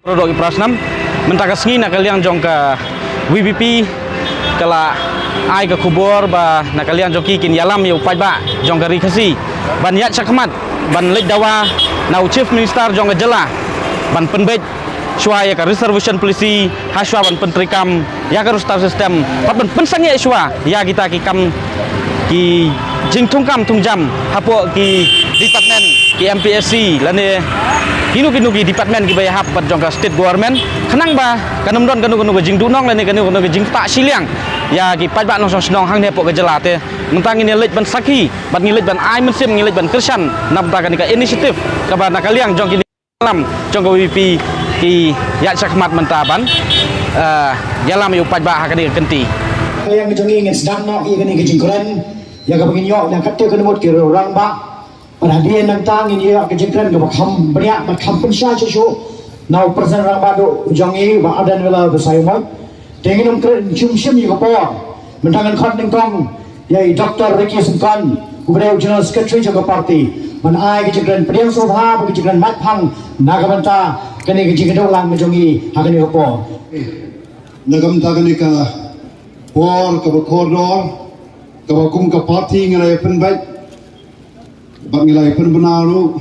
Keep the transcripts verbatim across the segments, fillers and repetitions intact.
Para doh ki para snam, mynta ka sngi na ka liang jong ka V P P ka la ai ka khubor ba na ka liang jong ki kin ïalam ïa u paidbah jong ka Ri Khasi ban ïaid shakhmat ban leit dawa na u Chief Minister jong ka jylla ban pynbeit shuwa ïa ka reservation policy, ha shuwa ban pyntreikam ïa ka roster system, bad ban pynsangeh shuwa ïa kita ki kam ki jingthungkam thungjam hapoh ki department, ki M P S C lane kino kino ki department kiba ïahap bad jong ka state government, khnang ba kan ym don kano kano ka jingduhnong lane kano kano ka jingktah shiliang ïa ki paidbah nongshong shnong hangne hapoh ka jylla. Te mynta ngin ïa leit ban sakhi bad ngin leit ban ai mynsiem, ngin leit ban kyrshan na bynta kane ka initiative kaba na ka liang jong ki lam jong ka V P P ki ïaid shakhmat mynta ban, eh, ïalam ïa u paidbah ha kane ka kynti. Ka liang jong ngi ngin sdang noh ïa kane ka jingkren ïa kaba ngin ïoh na ka kynti ka mut ki rangbah. Bad hadien nangta ngin ïoh ka jingkren kaba kham bniah bad kham pynshai shuh shuh na u president rangbah duh jong ngi, Bah Ardent Miller Basaiawmoit. Te ngin ym kren shim shim ïa ka por. Mynta ngan khot nyngkong ïa i Doctor Ricky Syngkon, uba dei u General Secretary jong ka party, ban ai ka jingkren pdiang sngewbha bad ka jingkren matphang na ka bynta kane ka jingïaduh lang ka jong ngi ha kane ka por. Na ka bynta kane ka por kaba kordor, kaba kum ka party ngi la ïa pynbeit bad ngi la ïa pynbna ruh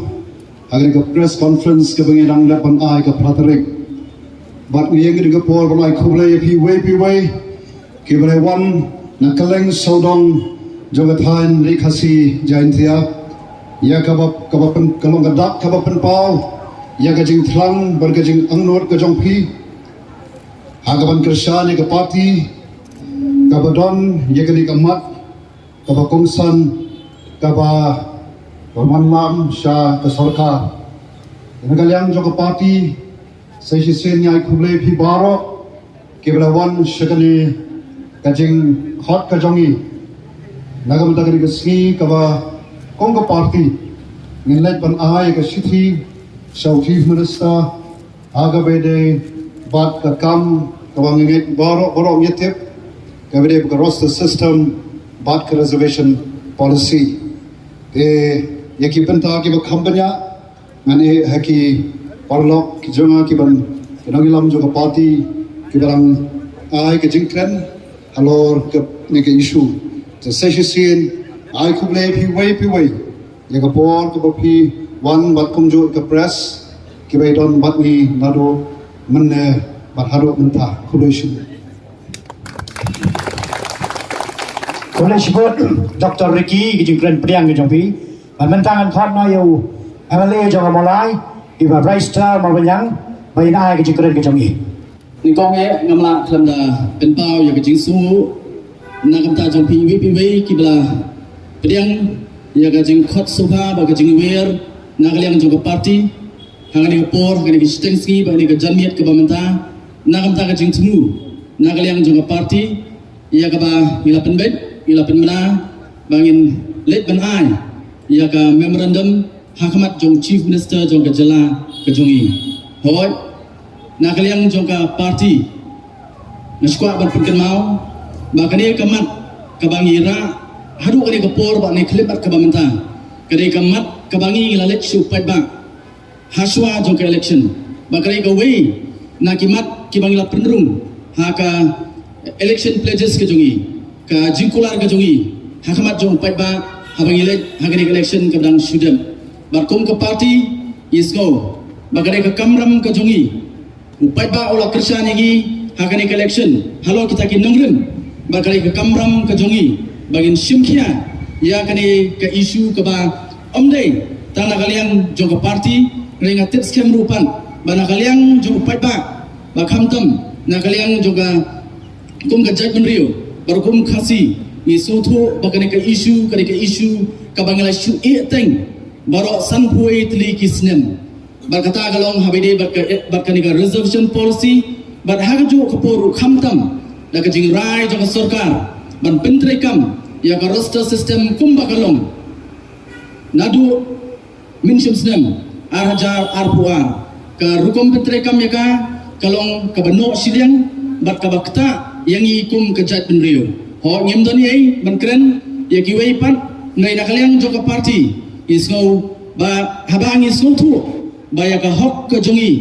ha kane ka press conference kaba ngi dang leh ban ai ka phra tarik. Bad ngi ïa kane ka por ban ai khublei ïa phi uwei pa uwei kiba la wan na kylleng sawdong jong ka thaiñ Ri Khasi Jaiñtia ïa kaba, kaba pyn, ka long ka dak kaba pynpaw ïa ka jingthrang bad ka jingangnud ka jong phi ha kaban kyrshan ïa ka party kaba don ïa kane ka mat kaba kongsan kaba, kaba manlam sha ka sorkar. Na ka liang jong ka party sa shisien ngi ai khublei phi baroh kiba la wan sha kane ka jingkhot ka jong ngi. Na ka bynta kane ka sngi kaba kum ka party ngin leit ban ai ka shithi sha u Chief Minister ha kaba ïadei bad ka kam kaba ngi ngeit baroh baroh ngi tip, kaba ïadei bad ka roster system bad ka reservation policy. Te ïa ki bynta kiba kham bniah ngan ïeh ha ki paralok ki jong nga kiban, ki nongïalam jong ka party kiba dang ai ka jingkren halor kane ka issue. Te sa shisien ai khublei phi uwei pa uwei ïa ka por kaba phi wan bad kumjuh ka press kiba ïadon bad ngi naduh mynne bad haduh mynta. Khublei shibun. Khublei shibun Doctor Ricky, ka jingkren pdiang ka jong phi. Bad mynta ngan khot noh ïa u M L A jong ka Mawlai, i Bah Brightstar Mawbaniang, ba in ai ka jingkren ka jong i. Nyngkong eh ngam lah khlem da pynpaw ïa ka jingsngew na ka bynta jong phi uwei pa uwei kiba la pdiang ïa ka jingkhot sngewbha bad ka jingwiar na ka liang jong ka party ha kane ka por, ha kane ka shiteng sngi bad kane ka janmiet kaba mynta, na ka bynta ka jingthmu na ka liang jong ka party ïa kaba ngi la pynbeit, ngi la pynbna ba ngin leit ban ai ïa ka memorandum ha khmat jong Chief Minister jong ka jylla ka jong ngi. Hooid, na ka liang jong ka party nga sngewkwah ban pynkynmaw ba kane ka mat kaba ngi rah haduh kane ka por bad kane ka khyllipmat kaba mynta, kane ka mat kaba ngi la leit sha u paidbah ha shuwa jong ka election. Bad kane kawei na ki mat kiba ngi la pynrung ha ka election pledges ka jong ngi, ka jingkular ka jong ngi ha khmat jong u paidbah haba ngi leit ha kane ka election kaba dang shu dep. Bad kum ka party ngi sngew ba kane ka kamram ka jong ngi, u paidbah u la kyrshan ïa ngi ha kane ka election halor kita ki nongrim. Bad kane ka kamram ka jong ngi ba ngin shim khia ïa kane ka issue kaba ym dei tang na ka liang jong ka party, hynrei nga tip skhem ruh pat ba na ka liang jong u paidbah, ba khamtam na ka liang jong ka kum ka jaitbynriew, baroh kum Khasi ngi sngewthuh ba kane ka issue, kane ka issue kaba ngi la shu ïeh teng baroh sanphew wei tylli ki snem. Bad kata ka long haba ïadei bad ka, bad kane ka reservation policy, bad ha kajuh ka por ruh khamtam da ka jingrai jong ka sorkar ban pyntreikam ïa ka roster system kumba ka long naduh mynshem snem ar hajar arphew ar. Ka rukom pyntreikam ïa ka ka long kaba noh shiliang bad kaba ktah ïa ngi kum ka jaitbynriew. Hooid, ngim don ei ei ban kren ïa kiwei pat, hynrei na ka liang jong ka party ngi sngew ba haba ngi sngewthuh ba ïa ka hok ka jong ngi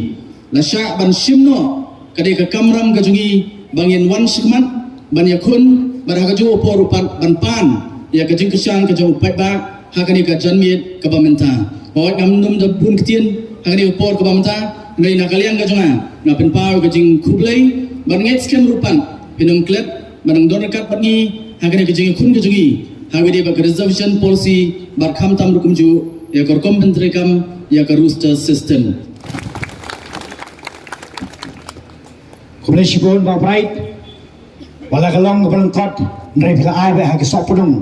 La shah ban shim noh ka dei ka kamram ka jong ngi ba ngin wan shikmat ban ïakhun bad ha kajuh u por u pat ban pan ïa ka jingkyrshan ka jong u paidbah ha kane ka janmiet kaba mynta. Hooid, ngam nym da bun ktien ha kane ka por kaba mynta, hynrei na ka liang ka jong nga nga pynpaw ka jingkhublei bad ngeit skhem ruh pat phin ym klet ban nang don ryngkat bad ngi ha kane ka jingïakhun ka jong ngi ha kaba ïadei bad ka reservation policy bad khamtam ruh kumjuh ïa ka rukom pyntreikam ïa ka roster system. Khublei shibun Bah Bright. Wat la ka long kaba lyngkot, hynrei phi la ai beit ha ki sohpdeng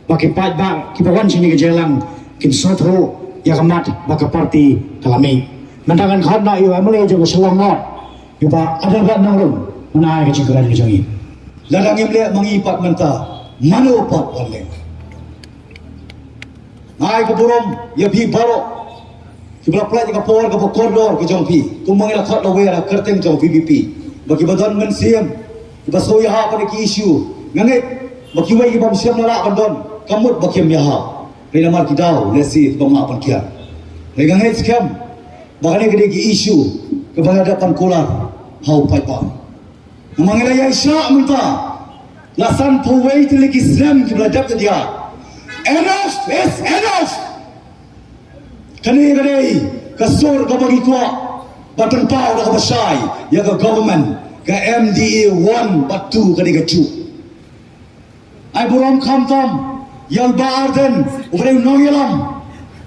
ba ki paidbah kiba wan sha kane ka jingïalang kin sngewthuh ïa ka mat ba ka party ka la mih. Mynta ngan khot noh ïa u M L A jong ka Shillong North, ïa u Bah Adelbert Nongrum, ban ai ka jingkren ka jong i. Lada ngim leh ma ngi pat mynta, mano pat ban leh? Nga ai ka burom ïa phi baroh kiba la pynlait ïa ka por kaba kordor ka jong phi, kumba ngi la khot lawyer ha kyrteng jong VPP, ba kiba don mynsiem kiba sngewïahap ïa ki issue. Nga ngeit ba kiwei ki bym shym la lah ban don, ka mut ba kim ïahap, hynrei namar ki daw lehse bym lah ban kiar. Hynrei nga ngeit skhem ba kane ka dei ka issue kaba la dep ban kular ha u paidbah. Namar ngi la ïaishah mynta la sanphew wei tylli ki snem kiba la dep, te ïa, enough is enough. Kane ka dei ka sur kaba ngi kwah ban pynpaw da kaba shai ïa ka government, ka MDA one bad two ka dei kajuh. Ai burom khamtam ïa u Bah Ardent, uba dei u nongïalam,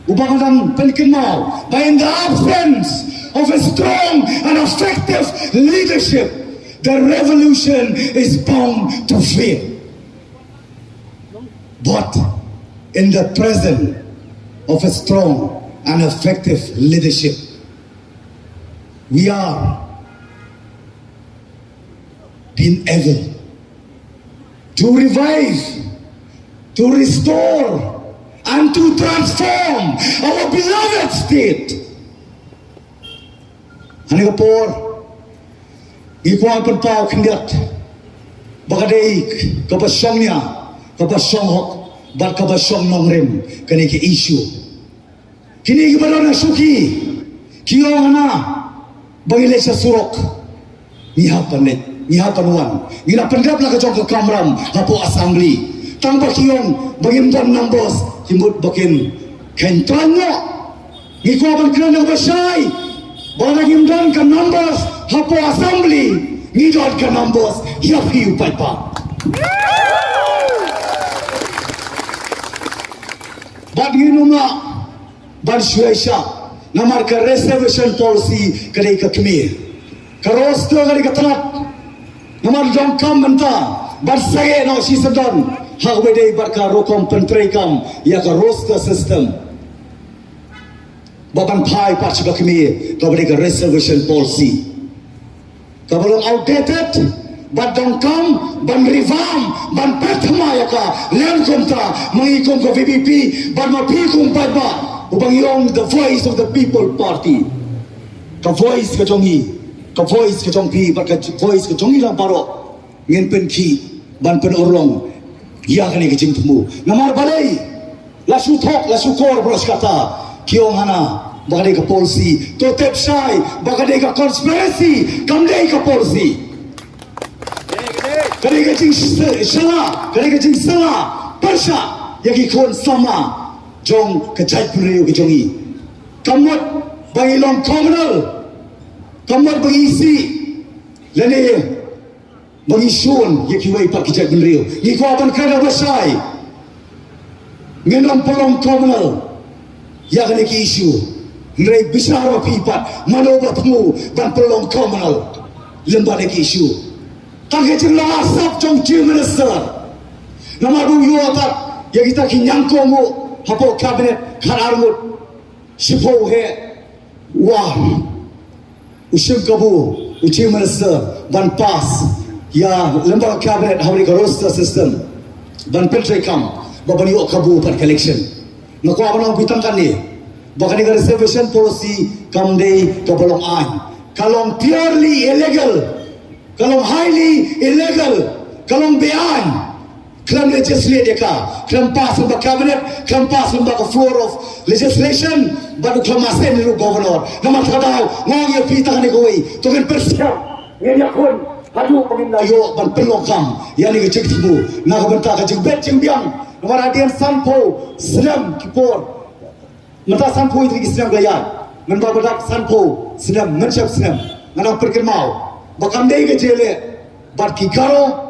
uba nga dang pynkynmaw ba in the absence of a strong and effective leadership, the revolution is bound to fail. But in the presence of a strong and effective leadership, we are being able to revive, to restore, and to transform our beloved state. Ha kane ka por, ngi kwah pynpaw khyndiat ba ka dei kaba shongnia, kaba shonghok bad kaba shong nongrim kane ka issue. Kine kiba don ha shuki ki ong hana ba ngi leit sha surok. Ngi hap ban leit, ngi hap ban wan. Ngi la pyndep la ka jong ka kamram hapoh assembly. Tang ba ki ong ba ngim don numbers, ki mut ba kin kyntrang noh. Ngi kwah ban kren da kaba shai ba lada ngim don ka numbers hapoh assembly, ngi don ka numbers ïa phi u paidbah. Bad ngin ym lah ban shu ïaishah namar ka reservation policy ka dei ka kmie, ka roster ka dei ka tnat. Namar donkam mynta ban sangeh noh shisyndon ha kaba dei bad ka rukom pyntreikam ïa ka roster system, ba ban phai pat sha ka kmie kaba dei ka reservation policy. Kaba long outdated, bad donkam ban revamp, ban pynthama ïa ka, lem kumta ma ngi kum ka VPP bad ma phi kum paidbah, uba ngi ong the Voice of the People Party. Ka voice ka jong ngi, ka voice ka jong phi bad ka voice ka jong ngi lang baroh, ngin pynkhih ban pynurlong ïa kane ka jingthmu. Namar balei la shu thok, la shu kor baroh shi katta, ki ong hana ba ka dei ka policy. To tip shai ba ka dei ka conspiracy, kam dei ka policy. Ka dei ka jingshala, ka dei ka jingshala pyrshah ïa ki khun samla jong ka jaitbynriew ka jong ngi. Kam mut ba ngi long communal, kam mut ba ngi isih lane ba ngi shun ïa kiwei pat ki jaitbynriew. Ngi kwah ban kren da kaba shai, ngin ym pynlong communal ïa kane ki issue. Hynrei bishar ma phi pat, mano ba thmu ban pynlong communal lem bad kane ki issue? Tang ka jinglong arsap jong Chief Minister. Namar ba u ïoh tad ïa kita ki ñiangkong hapoh cabinet, khatar ngut, shiphew heh, wah, u shim kabu u Chief Minister ban pass ïa lem bad ka cabinet ha kane ka roster system, ban pyntreikam ba ban ïoh kabu pat ka election. Nga kwah ban ong phi tang kane ba kane ka reservation policy kam dei kaba long aiñ, ka long purely illegal, ka long highly illegal, ka long beaiñ. Khlem legislate ïa ka, khlem pass lyngba cabinet, khlem pass lyngba ka floor of legislation, bad u khlem ascend ruh governor. Namar kata ka daw nga ong ïa phi tang kane kawei, to ngin pyrshang, ngin ïakhun haduh ba ngin da ïoh ban pynlong kam ïa kane ka jingthmu na ka bynta ka jingbit jingbiang. Namar hadien sanphew snem ki por, mynta sanphew ïa ki snem ka ïaid, mynba ba dap sanphew snem, mynshep snem, nga dang pynkynmaw ba kam dei ka jingïaleh bad ki Garo,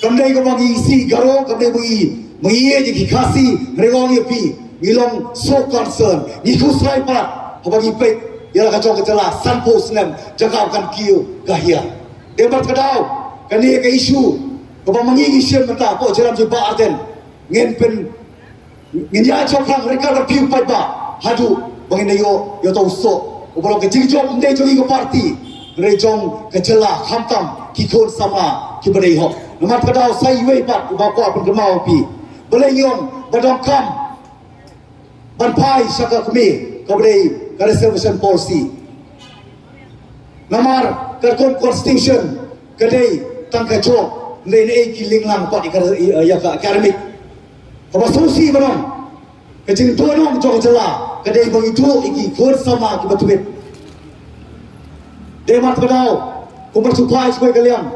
kam dei kaba ngi isih Garo, kam dei ba ngi, ba ngi ïeit ïa ki Khasi. Nga ong ïa phi, ngi long so concern, ngi khuslai pat haba ngi peit ïa la ka jong ka jylla sanphew snem jaka ba kan kiew ka hiar. Dei namar kata ka daw kane ka issue kaba ma ngi ngi shim mynta hapoh jylla jong Bah Ardent, ngin pyn, ngin ïa jop lang ryngkat bad phi u paidbah haduh ba ngin da ïoh ïa uta u soh uba long ka jingjop ym dei jong ngi ka party, hynrei jong ka jylla, khamtam ki khun samla kiba dei hok. Namar kata ka daw sa iwei pat uba kwah pynkynmaw ïa phi, balei ngi ong ba donkam ban phai sha ka kmie kaba dei ka reservation policy. Namar katkum constitution ka dei tang ka jop, ym dei naei ki lienglang pat ïa ka, ïa ka academic. Kaba sngewsih ban ong, ka jingduhnong jong ka jylla ka dei ba ngi duh ïa ki khun samla kiba tbit. Dei namar kata ka daw kumba shu phai sha kawei ka liang,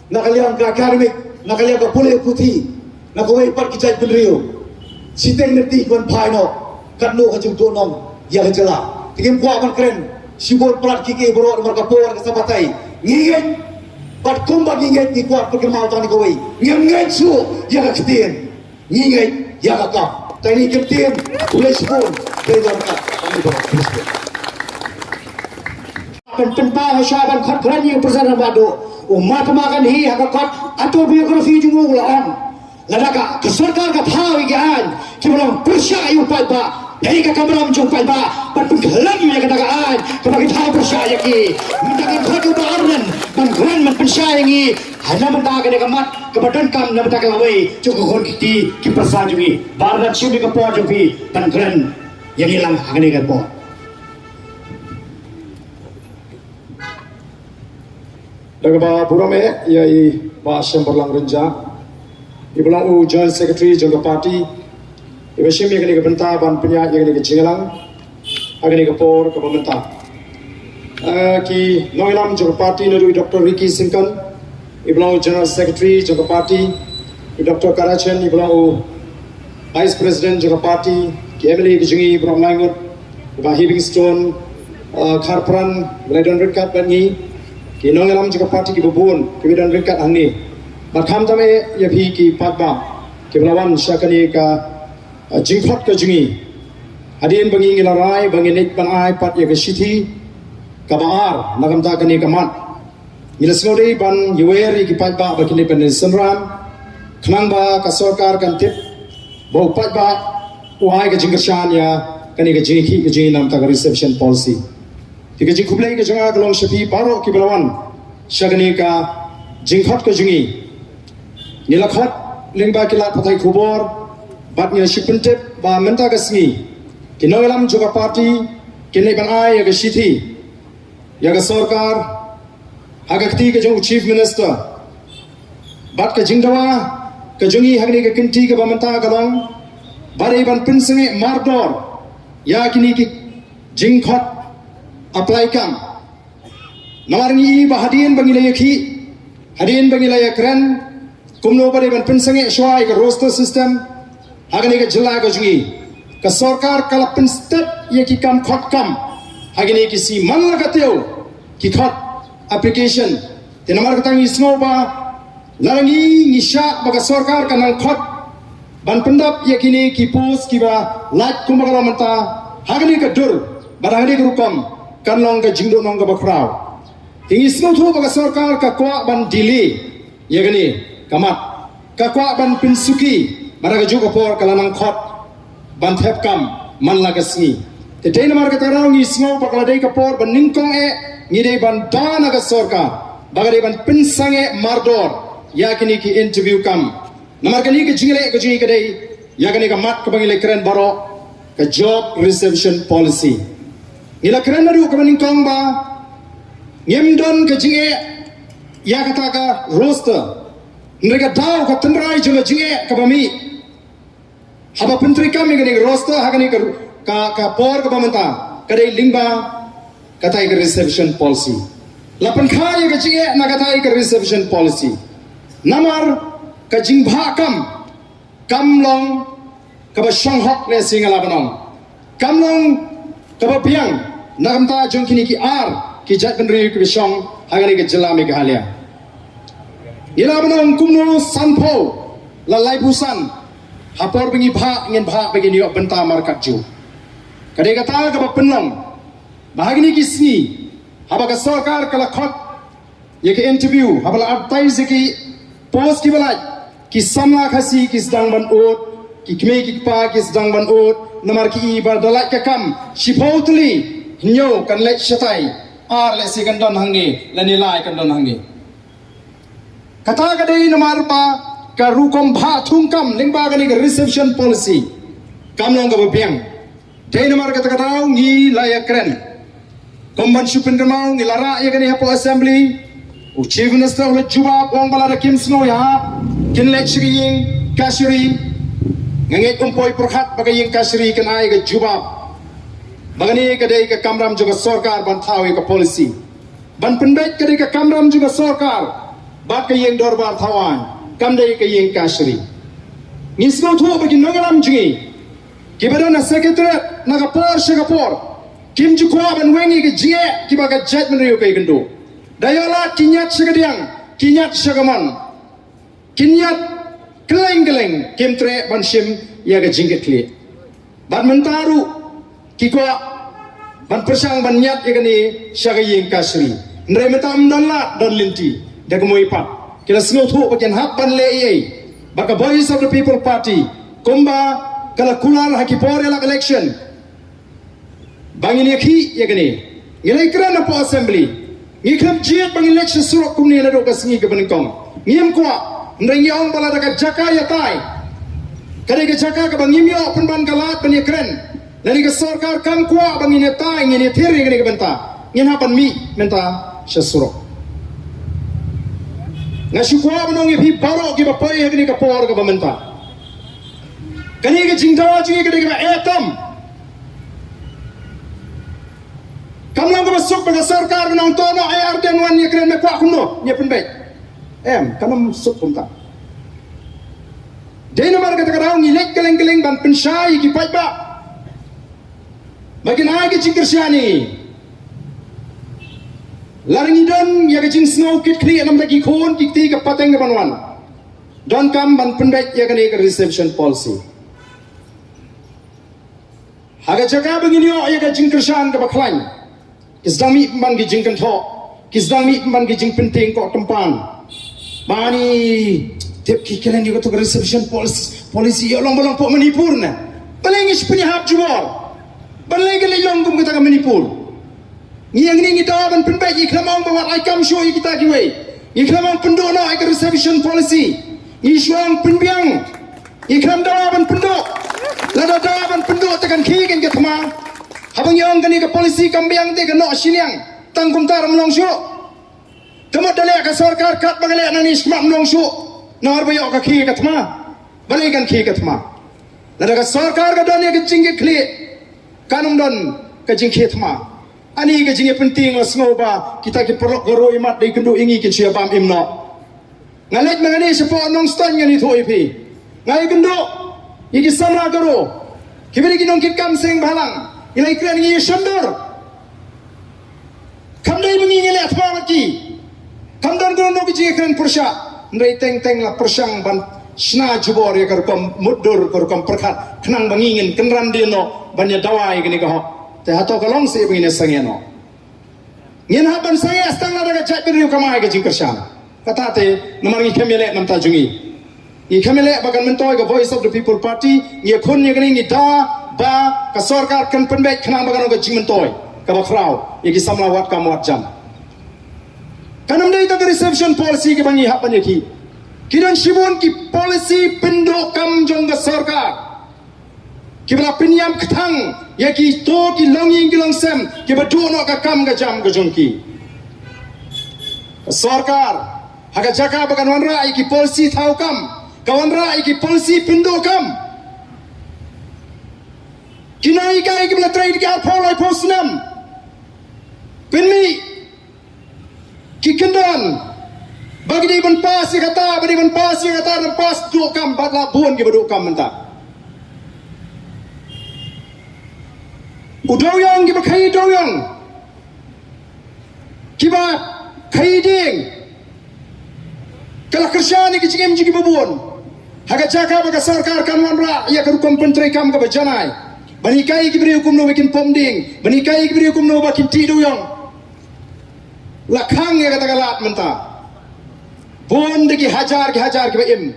na ka liang ka academic, na ka liang ka pule puthi, na kawei pat ki jaitbynriew. Shiteng lynti ki wan phai noh, katno ka jingduhnong ïa ka jylla. Te kim kwah ban kren shibun palat kiei kiei baroh namar ka por ka sa batai. Ngi ngeit, bad kumba ngi ngeit ngi kwah pynkynmaw tang kane kawei, ngim ngeit shuh ïa ka ktien, ngi ngeit ïa ka kam. Te ngi kyntien, khublei shibun, khublei don ka. Pyn pynpaw ha sha ban khot kren ïa u President Bah Duh. U Mahatma Gandhi ha ka kot autobiography jong u u la ong, lada ka, ka sorkar ka thaw ïa ki aiñ kiba long pyrshah ïa u paidbah, dei ka kamram jong u paidbah ban pynkhlem ïa kata ka aiñ kaba ki thaw pyrshah ïa ki. Mynta kan khot ïa u Bah Ardent ban kren ban pynshai ïa ngi. Hana mynta kane ka mat kaba donkam na bynta ka lawei jong ka khun ka kti ki pyrsa jong ngi. Bah Ardent, shim ïa ka por jong phi ban kren ïa ngi lang ha kane ka por. Da kaba burom eh ïa i Bah Shembarlang Rynjah, iba long u Joint Secretary jong ka party, iba shim ïa kane ka bynta ban pynïaid ïa kane ka jingïalang ha kane ka por kaba mynta. Eh, ki nongïalam jong ka party naduh i Doctor Ricky Syngkon, iba long u General Secretary jong ka party, i Doctor Karachen, iba long u Vice President jong ka party, ki M L A ki jong ngi baroh lai ngut, i Bah Heavingstone, uh, Kharpran, ba la don ryngkat bad ngi, ki nongïalam jong ka party kiba bun kiba don ryngkat hangne. Bad khamtam eh ïa phi ki paidbah kiba la wan sha kane ka, uh, jingkhot ka jong ngi. Hadien ba ngi ngi la rai ba ngin leit ban ai pat ïa ka shithi kaba ar na ka bynta kane ka mat, ngi la sngewdei ban ïawer ïa ki paidbah ba kin leit ban synran, khnang ba ka sorkar kan tip ba u paidbah u ai ka jingkyrshan ïa kane ka jingïakhih ka jong ngi na ka bynta ka reservation policy. Te ka jingkhublei ka jong nga ka long sha phi baroh kiba la wan sha kane ka jingkhot ka jong ngi. Ngi la khot lyngba ki lad pathai khubor bad ngi la shu pyntip ba mynta ka sngi ki nongïalam jong ka party kin leit ban ai ïa ka shithi ïa ka sorkar ha ka kti ka jong u Chief Minister. Bad ka jingdawa ka jong ngi ha kane ka kynti kaba mynta ka long ba dei ban pynsangeh mardor ïa kine ki jingkhot apply kam. Namar ngi i ba hadien ba ngi la ïakhih, hadien ba ngi la ïakren kumno ba dei ban pynsangeh shuwa ïa ka roster system ha kane ka jylla ka jong ngi, ka sorkar ka la pynstet ïa ki kam khot kam ha kine ki sngi man la ka taïew, ki khot application. Te namar kata ngi sngew ba lada ngi ngi shah ba ka sorkar ka nang khot ban pyndap ïa kine ki post kiba lait kumba ka long mynta ha kane ka dur bad ha kane ka rukom, kan long ka jingduhnong kaba khraw. Te ngi sngewthuh ba ka sorkar ka kwah ban delay ïa kane ka mat, ka kwah ban pynsuki, bad ha kajuh ka por ka la nang khot ban thep kam man la ka sngi. Te dei namar kata ka daw ngi sngew ba ka la dei ka por ba nyngkong eh ngi dei ban da na ka sorkar ba ka dei ban pynsangeh mardor ïa kine ki interview kam. Namar kane ka jingleh ka jong ngi ka dei ïa kane ka mat kaba ngi la kren baroh, ka job reservation policy. Ngi la kren naduh kaba nyngkong ba ngim don ka jingeh ïa kata ka roster. Hynrei ka daw, ka tynrai jong ka jingeh kaba mih haba pyntreikam ïa kane ka roster ha kane ka, ka, ka por kaba mynta, ka dei lyngba katai ka reservation policy. La pynkha ïa ka jingeh na katai ka reservation policy. Namar ka jingbhah kam kam long kaba shong hok, lehse nga lah ban ong. Kam long kaba biang na ka bynta jong kine ki ar ki jaitbynriew kiba shong ha kane ka jylla Meghalaya. Ngi lah ban ong kumno sanphew la laiphew san ha por ba ngi bhah, ngin bhah ba ngin ïoh bynta markatjuh. Ka dei kata kaba pynlong ba ha kine ki sngi haba ka sorkar ka la khot ïa ki interview, haba la advertise ïa ki post kiba lait, ki samla Khasi ki sdang ban ud, ki kmie ki kpa ki sdang ban ud, namar ki i ba da lait ka kam shiphew tylli, hynñiew kan leit shatai, ar lehse kan don hangne, lane lai kan don hangne. Kata ka dei namar ba ka rukom bhah thungkam lyngba kane ka reservation policy kam long kaba biang. Dei namar kata ka daw ngi la ïakren. Kum ban shu pynkynmaw, ngi la rah ïa kane hapoh Assembly. U Chief Minister u la jubab, u ong ba lada kim sngew ïahap, kin leit sha ka ïing kashari. Nga ngeit um poi pyrkhat ba ka ïing kashari kan ai ka jubab ba kane ka dei ka kamram jong ka sorkar ban thaw ïa ka policy. Ban pynbeit ka dei ka kamram jong ka sorkar bad ka ïing dorbar thaw aiñ, kam dei ka ïing kashari. Ngi sngewthuh ba ki nongïalam jong ngi kiba don ha Secretariat na ka por sha ka por kim ju kwah ban weng ïa ka jingeh kiba ka jaitbynriew ka ïakynduh. Da ïoh lad ki ñiad sha ka diang, ki ñiad sha ka mon. Ki ñiad kylleng kylleng, kim treh ban shim ïa ka jingkitkhlieh. Bad mynta ruh ki kwah ban pyrshang ban ñiad ïa kane sha ka ïing kashari. Hynrei mynta ym don lad don lynti, da kumwei pat ki la sngewthuh ba kin hap ban leh ei ei. Ba ka Voice of the People Party, kumba ka la kular ha ki por ïalap election, ba ngin ïakhih ïa kane. Ngi la ïakren hapoh Assembly. Ngi khlem jied ba ngin leit sha surok kumne naduh ka sngi kaba nyngkong. Ngim kwah, hynrei ngi ong ba lada ka jaka ïatai ka dei ka jaka kaba ngim ïoh pynban ka lad ban ïakren, lane ka sorkar kam kwah ba ngin ïatai, ngin ïathir ïa kane ka bynta, ngin hap ban mih mynta sha surok. Nga shu kwah ban ong ïa phi baroh kiba poi ha kane ka por kaba mynta, kane ka jingdawa jong ngi ka dei kaba eh tam. Kam long kaba suk ba ka sorkar ban ong to noh ai ar dien wan ïakren, me kwah kumno, ïa pynbeit. Em, kam long suk kumta. Dei namar kata ka daw ngi leit kylleng kylleng ban pynshai ïa ki paidbah ba kin ai ka jingkyrshan ïa ngi. Lada ngi don ïa ka jingsngew kitkhlieh na ka bynta ki khun ki kti, ka pateng ka ban wan, donkam ban pynbeit ïa kane ka reservation policy. Ha ka jaka ba ngin ïoh ïa ka jingkyrshan kaba khlaiñ, ki sdang mih pynban ki jingkynthoh, ki sdang mih pynban ki jingpyntieng koh tympan. Mani tip ki kren ïa kato ka reservation policy, policy ïa long ba long poh Manipur ne. Balei ngi shu pynïahap jubor? Balei ka leit long kum kata ka Manipur? Ngi ïa ngi ngi dawa ban pynbeit, ngi khlem ong ba wat ai kam shuh ïa kita kiwei. Ngi khlem ong pynduh noh ïa ka reservation policy. Ngi shu ong pynbiang. Ngi khlem dawa ban pynduh. Lada dawa ban pynduh te kan khie kan ka thma. Haba ngi ong kane ka policy kam biang te kan noh shiliang. Tang kumta ruh ym long shuh. Te mut da leh ka sorkar katba ka leh nangne shakhmat ym long shuh. Namar ba ïoh ka khie ka thma. Balei kan khie ka thma? Lada ka sorkar ka don ïa ka jingkitkhlieh, kan ym don ka jingkhie thma. Ani ka jingïapyntieng, la sngew ba kita ki paralok ka roi mat dei kynduh ïa ngi, kin shu ïa bam im noh. Nga leit ma nga ne shapoh Nongstoiñ, ngan ïathuh ïa phi. Nga ïakynduh ïa ki samla Garo kiba dei ki nongkitkam seng bhalang. Ngi la ïakren, ngi ïashem dur. Kam dei ba ngi ngi leh thma bad ki. Kam don kano kano ka jingïakren pyrshah. Hynrei teng teng la pyrshang ban shna jubor ïa ka rukom mutdur, ka rukom pyrkhat, khnang ba ngi ngin kynran dien noh ban ïa dawa ïa kane ka hok. Te hato ka long seh ba ngin ïa sangeh noh? Ngin hap ban sangeh tang lada ka jaitbynriew kam ai ka jingkyrshan. Kata te namar ngi khlem ïaleh na ka bynta jong ngi. Ngi khlem ïaleh ba kan myntoi ka Voice of the People Party, ngi ïakhun ïa kane, ngi dawa ba ka sorkar kan pynbeit khnang ba kan long ka jingmyntoi kaba khraw ïa ki samla wad kam wad jam. Kan ym dei tang ka reservation policy kaba ngi hap ban ïakhih. Ki don shibun ki policy pynduh kam jong ka sorkar kiba la pynïap kthang ïa kito ki longïing ki longsem kiba duh noh ka kam ka jam ka jong ki. Ka sorkar Ha ka jaka ba kan wanrah ïa ki policy thaw kam, ka wanrah ïa ki policy pynduh kam. Ki nonghikai kiba la trei da ki arphew laiphew snem, pynmih ki kyndon ba ki dei ban pass ïa kata, ba dei ban pass ïa kata, ban pass duh kam, bad la bun kiba duh kam mynta. U dewiong, kiba khaïi dewiong, kiba khaïi dieng, ka la kyrshan ïa ki jingim jong kiba bun. Ha ka jaka ba ka sorkar kan wanrah ïa ka rukom pyntreikam kaba janai, ban hikai ïa ki briew kumno ba kin pom dieng, ban hikai ïa ki briew kumno ba kin tih dewiong, la khang ïa kata ka lad mynta. Bun da ki hajar ki hajar kiba im.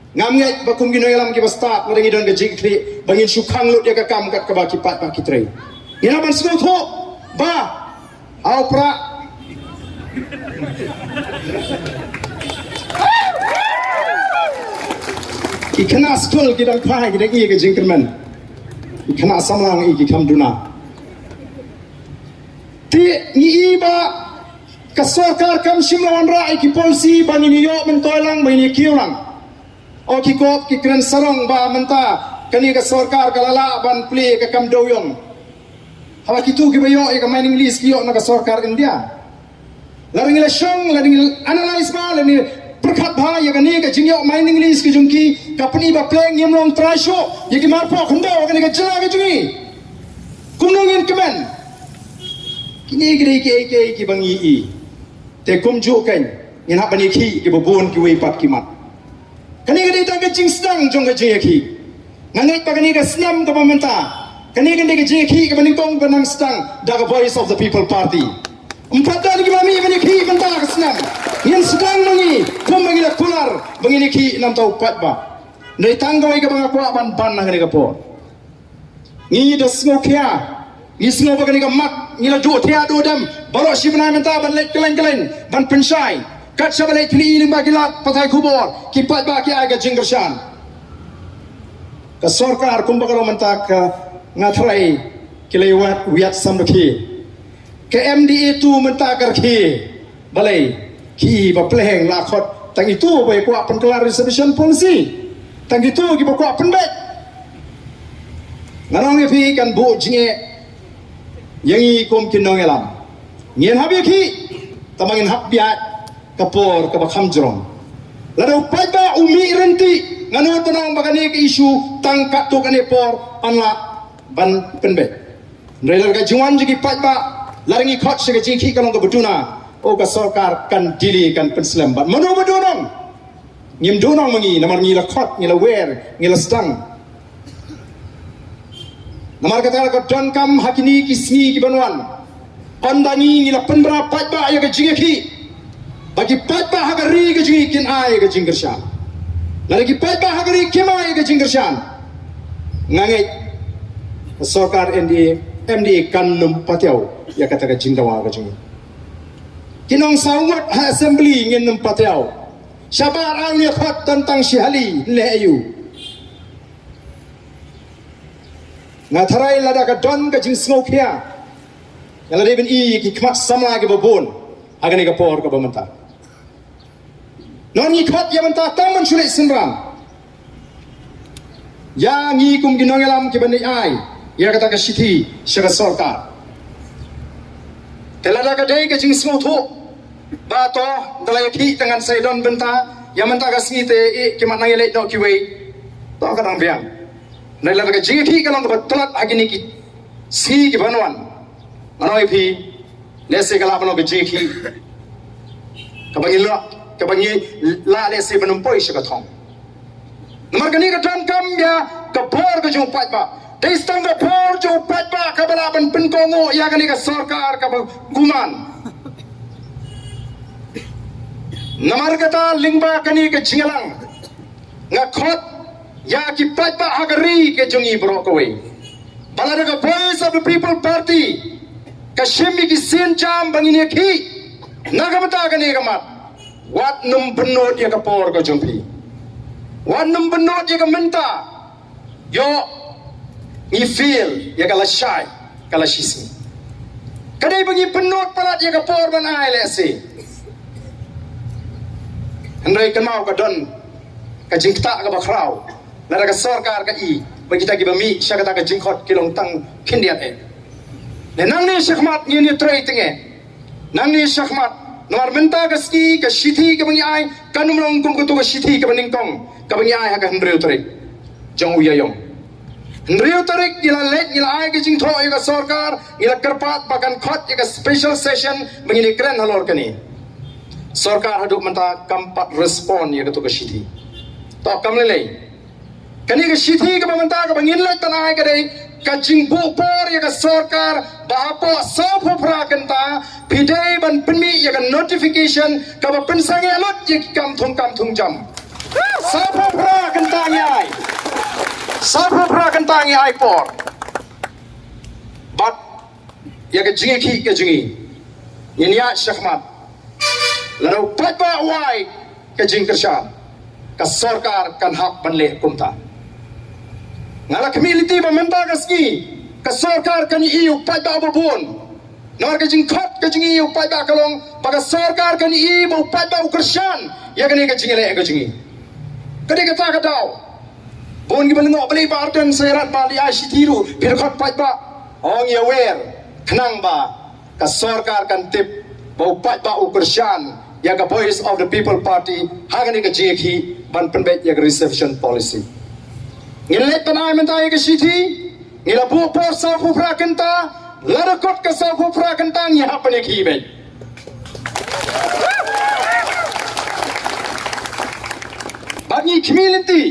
Ngam ngeit ba kum ki nongïalam kiba stad, lada ngi don ka jingkitkhlieh, ba ngin shu khang lut ïa ka kam kat kaba ki paidbah ki trei. Ngin hap ban sngewthuh ba ha u Prah ki khynnah skul ki dang phai, ki dang ïoh ka jingkyrmen. Ki khynnah samla ngi ki kham duna. Te ngi i ba ka sorkar kam shym la wanrah ïa ki policy ba ngin ïoh myntoi lang, ba ngin ïa kiew lang. O ki kop ki kren sarong ba mynta kane ka sorkar ka la lah ban plie ka kam dewiong. Haba kitu kiba ïoh ïa ka mining lease ki ïoh na ka sorkar India. Lada ngi la shong, lada ngi la analyse bha, lada ngi pyrkhat bha ïa kane ka jingïoh mining lease ka jong ki, ka pyni ba pleng ngim long trai shuh ïa ki marpoh khyndew kane ka jylla ka jong ngi. Kumno ngin kmen? Kine ki dei kiei kiei kiba ngi i. Te kumjuh kein ngin hap ban ïakhih kiba bun kiwei pat ki mat. Kane ka dei tang ka jingsdang jong ka jingïakhih. Nga ngeit ba kane ka snem kaba mynta, kane ka dei ka jingïakhih kaba nyngkong ba nang sdang da ka Voice of the People Party. Ym pat don kiba mih ban ïakhih mynta ka snem. Ngin sdang ma ngi kumba ngi la kular ba ngin ïakhih namar u paidbah. Dei tang kawei kaba nga kwah ban ban ha kane ka por. Ngi da sngewkhia, ngi sngew ba kane ka mat ngi la duh thiah duh dem baroh shi bnai mynta ban leit kylleng kylleng ban pynshai. Kat shaba leit pynïaid lyngba ki lad pathai khubor, ki paidbah ki ai ka jingkyrshan. Ka sorkar kumba ka long mynta ka, nga tharai ki la ïawad wiat samrkhie. Ka M D A tu mynta ka rkhie. Balei? Ki ba pleng la khot tang itu ba ïa kwah pynkylla reservation policy. Tang itu kiba kwah pynbeit. Nga ong ïa phi, kan buh jingeh ïa ngi kum ki nongïalam. Ngin hap ïakhih, tangba ngin hap biang ka por kaba kham jrong. Lada u paidbah u mih ryntih, nga nud ban ong ba kane ka issue tang katto katne por yn lah ban pynbeit. Hynrei lada ka jingwan jong ki paidbah, lada ngi khot sha ka jingïakhih ka long kaba duna, o ka sorkar kan delay, kan pynslem. Bad mano ba duh nong? Ngim duh nong ma ngi, namar ngi la khot, ngi la wer, ngi la sdang. Namar kata ka donkam ha kine ki sngi kiban wan, ynda ngi, ngi la pynbna paidbah ïa ka jingïakhih, ba ki paidbah ha ka ri ka jong ngi kin ai ka jingkyrshan. Lada ki paidbah ha ka ri kim ai ka jingkyrshan, nga ngeit ka sorkar M D A, M D A kan nym patiaw ïa kata ka jingdawa ka jong ngi. Kin ong saw ngut ha assembly ngin nym patiaw. Shabar, ar ngi khot, don tang shi hali, leh aïu? Nga tharai lada ka don ka jingsngewkhia, nga la dei ban i ki khmat samla kiba bun ha kane ka por kaba mynta. Ngi khot ïa mynta tang ban shu leit synran. Ïa ngi kum ki nongïalam kiban ai ïa kata ka shithi sha ka sorkar. Te lada ka dei ka jingsngewthuh ba to, da la ïakhih tang ngan sa ïadon bynta ïa mynta ka sngi te, eh, ki mat nang ïaleit noh kiwei, to ka dang biang. Hynrei lada ka jingïakhih ka long kaba tlot ha kine ki sngi kiban wan, nga ong ïa phi, lehse ka lah ban long ka jingïakhih kaba ngi lah, kaba ngi lah lehse ban ym poi sha ka thong. Namar kane ka donkam ïa ka bor ka jong u paidbah. Dei tang ka bor jong u paidbah kaba lah ban pynkohnguh ïa kane ka sorkar kaba kumne. Namar kata lyngba kane ka jingïalang, nga khot ïa ki paidbah ha ka ri ka jong ngi baroh kawei, ba lada ka Voice of the People Party ka shim ïa ki sienjam ba ngin ïakhih na ka bynta kane ka mat, wat nym bynnud ïa ka por ka jong phi. Wat nym bynnud ïa ka mynta. Ïoh ngi feel ïa ka lashai, ka lashisngi. Ka dei ba ngi bynnud palat ïa ka por ban ai lehse. Hynrei kynmaw ka don ka jingktah kaba khraw lada ka sorkar ka i ba kita kiba mih sha kata ka jingkhot ki long tang khyndiat eh. Te nangne shakhmat ngin ïatrei teng eh. Nangne shakhmat, namar mynta ka sngi ka shithi kaba ngi ai kan ym long kum katu ka shithi kaba nyngkong kaba ngi ai ha ka hynriew tarik jong u Ïaïong. Hynriew tarik ngi la leit, ngi la ai ka jingthoh ïa ka sorkar, ngi la kyrpad ba kan khot ïa ka special session ba ngin ïakren halor kane. Sorkar haduh mynta kam pat respond ïa katu ka shithi. To kam lei lei. Kane ka shithi kaba mynta kaba ngin leit ban ai ka dei ka jingbuh por ïa ka sorkar ba hapoh sawphew phra kynta phi dei ban pynmih ïa ka notification kaba pynsangeh lut ïa ki kam thung kam thung jam. Sawphew phra kynta ngi ai. Sawphew phra kynta ngi ai por. Bad ïa ka jingïakhih ka jong ngi, ngin ïa shakhmat. Lada u paidbah u ai ka jingkyrshan, ka sorkar kan hap ban leh kumta. Nga la khmih lynti ba mynta ka sngi ka sorkar kan ïohi ïa u paidbah uba bun. Namar ka jingkhot ka jong ngi ïa u paidbah ka long ba ka sorkar kan ïohi ba u paidbah u kyrshan ïa kane ka jingïaleh ka jong ngi. Ka dei kata ka daw. Bun kiba lyngngoh balei Bah Ardent sa ïarap ba lei ai shithi ruh phi da khot paidbah. Ong ïa wer khnang ba ka sorkar kan tip ba u paidbah u kyrshan ïa ka Voice of the People Party ha kane ka jingïakhih ban pynbeit ïa ka reservation policy. Ngin leit ban ai mynta ïa ka shithi, ngi la buh por sawphew phra kynta, lada kut ka sawphew phra kynta ngi hap ban ïakhih beit. Bad ngi khmih lynti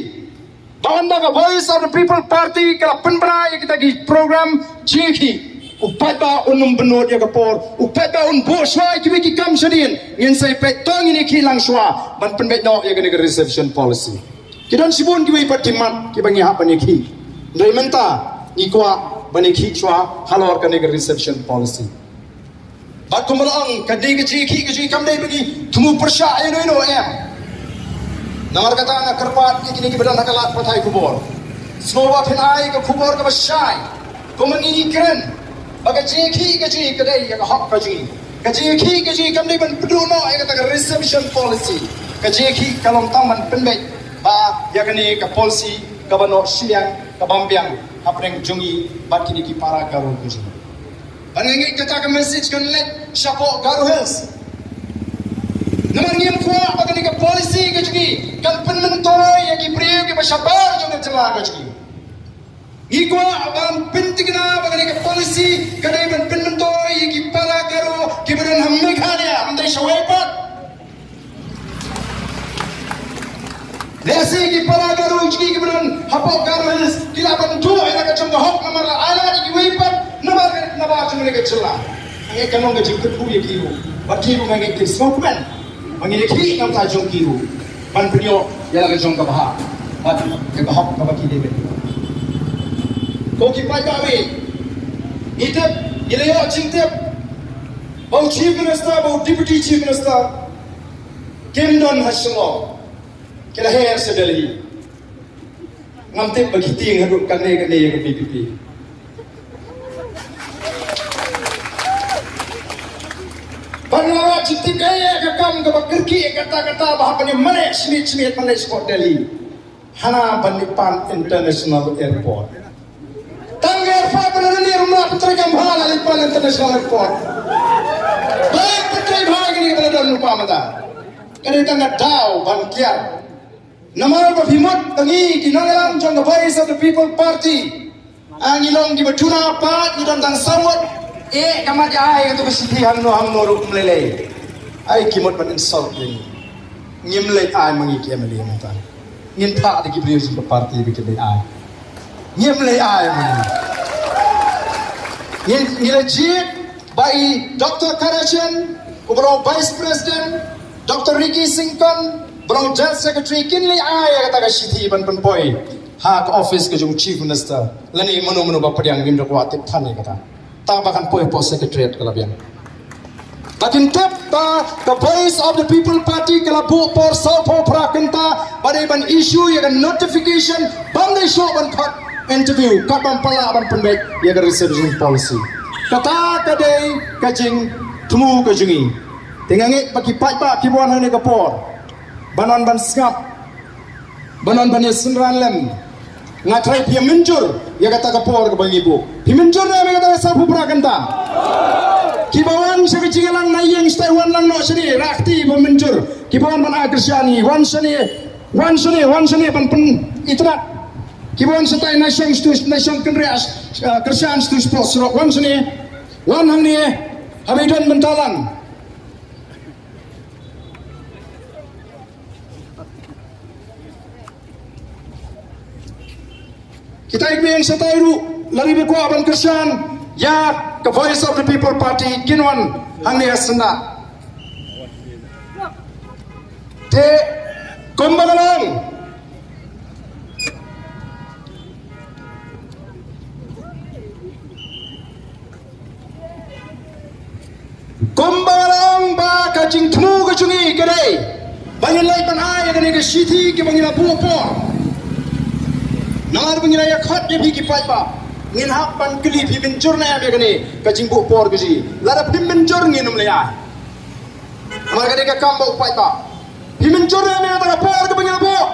ba ynda ka Voice of the People Party ka la pynbna ïa kita ki program jingïakhih, u paidbah un ym bynnud ïa ka por, u paidbah un buh shuwa ïa kiwei ki kam shadien, ngin sa ïa peit to ngin ïakhih lang shuwa ban pynbeit noh ïa kane ka reservation policy. Ki don shibun kiwei pat ki mat kiba ngi hap ban ïakhih. Hynrei mynta ngi kwah ban ïakhih shuwa halor kane ka reservation policy. Bad kumba la ong, ka dei ka jingïakhih ka jingïakhih kam dei ba ngi thmu pyrshah ïa no ïa no em. Namar kata nga kyrpad ïa kine kiba don ha ka lad pathai khubor, sngewbha phin ai ka khubor kaba shai. Kumba ngi kren ba ka jingïakhih ka jingïakhih ka dei ïa ka hok ka jingïakhih. Ka jingïakhih ka jingïakhih kam dei ban pynduh noh ïa kata ka reservation policy. Ka jingïakhih ka long tang ban pynbeit ba ïa kane ka policy kaba noh shiliang kaba ym biang hapdeng jong ngi bad kine ki para Garo ka jong ngi. Bad nga ngeit kata ka message kan leit shapoh Garo Hills. Namar ngim kwah ba kane ka policy ka jong ngi kan pynmyntoi ïa ki briew kiba shabar jong ka jylla ka jong ngi. Ngi kwah ban pynthikna ba kane ka policy ka dei ban pynmyntoi ïa ki para Garo kiba don ha Meghalaya, ym dei shawei pat. Lehse ki para Garo jong ngi kiba don hapoh Garo Hills ki lah ban duh ïa la ka jong ka hok namar la ai lad ïa kiwei pat namar ka, namar jong kane ka jylla. Nga ngeit kan long ka jingkyrkhu ïa ki ruh bad ki ruh nga ngeit kin sngewkmen ba ngin ïakhih na ka bynta jong ki ruh ban pynïoh ïa la ka jong ka bhah bad ïa ka hok kaba ki dei ban ïoh. Ko ki paidbah, ngi tip, ngi la ïoh jingtip ba u Chief Minister, ba u Deputy Chief Minister kim don ha Shillong, ki la her sha Delhi. Ngam tip ba ki tieng haduh kane kane ïa ka V P P. Bad nga la wad jingtip ïa ka kam kaba kyrkieh kata kata ba hap ban ïa mane shimiet shimiet ban leit shapoh Delhi. Hana ban leit pan International Airport. Tang ka airport ba la lyndir, ym lah ban trei kam bha la leit pan International Airport. Ba leit ban trei bha kine ba la don lypa mynta. Ka dei tang ka daw ban kiar. Namar ba phi mut ba ngi ki nongïalam jong ka Voice of the People Party, a, ngi long kiba duna pat, ngi don tang saw ngut. Eh, ka mat ïa ai katu ka shithi hangno hangno ruh ym lei lei. Ai ki mut ban insult ïa ngi. Ngim leit ai ma ngi ki M L A mynta. Ngin phah da ki briew jong ka party ba kin leit ai. Ngim leit ai ma ngi. Ngin, ngi la jied ba i Doctor Karachen, uba long Vice President, Doctor Ricky Syngkon, uba long General Secretary, kin leit ai ïa kata ka shithi ban pynpoi ha ka office ka jong Chief Minister. Lane mano mano ba pdiang, ngim da kwah tip than ïa kata. Tang ba kan poi hapoh Secretariat ka la biang. Ba kin tip ba ka Voice of the People Party ka la buh por sawphew phra kynta ba dei ban issue ïa ka notification ban dei shuh ban khot interview, kat ban pynlah ban pynbeit ïa ka reservation policy. Kata ka dei ka jingthmu ka jong ngi. Te nga ngeit ba ki paidbah kiba wan ha kane ka por, Ban wan ban sngap, ban wan ban ïa synran lem. Nga trai phi mynjur ïa kata ka por kaba ngi buh. Phi mynjur ne em ïa kata ka sawphew phra kynta? Kiba wan sha ka jingïalang na ïing shatai wan lang noh shane, rah kti ba mynjur. Kiba wan ban ai kyrshan ngi, wan shane, wan shane, wan shane ban pyn-itynnad. Kiba wan shatai na shong shatu, na shong kynriah, ah, kyrshan shatu shapoh surok, wan shane, wan hangne, haba ïadon bynta lang. Kita i kmie shatai ruh, lada phi kwah ban kyrshan ïa ka Voice of the People Party, kin wan hangne ha syndah. Te kumba nga la ong, kumba nga la ong ba ka jingthmu ka jong ngi ka dei ba ngin leit ban ai ïa kane ka shithi kaba ngi la buh por. Namar ba ngi la ïa khot ïa phi ki paidbah, ngin hap ban kylli phi mynjur ne em ïa kane ka jingbuh por ka jong ngi. Lada phim mynjur ngin ym leit ai. Namar ka dei ka kam ba u paidbah. Phi mynjur ne em ïa kata ka por kaba ngi la buh?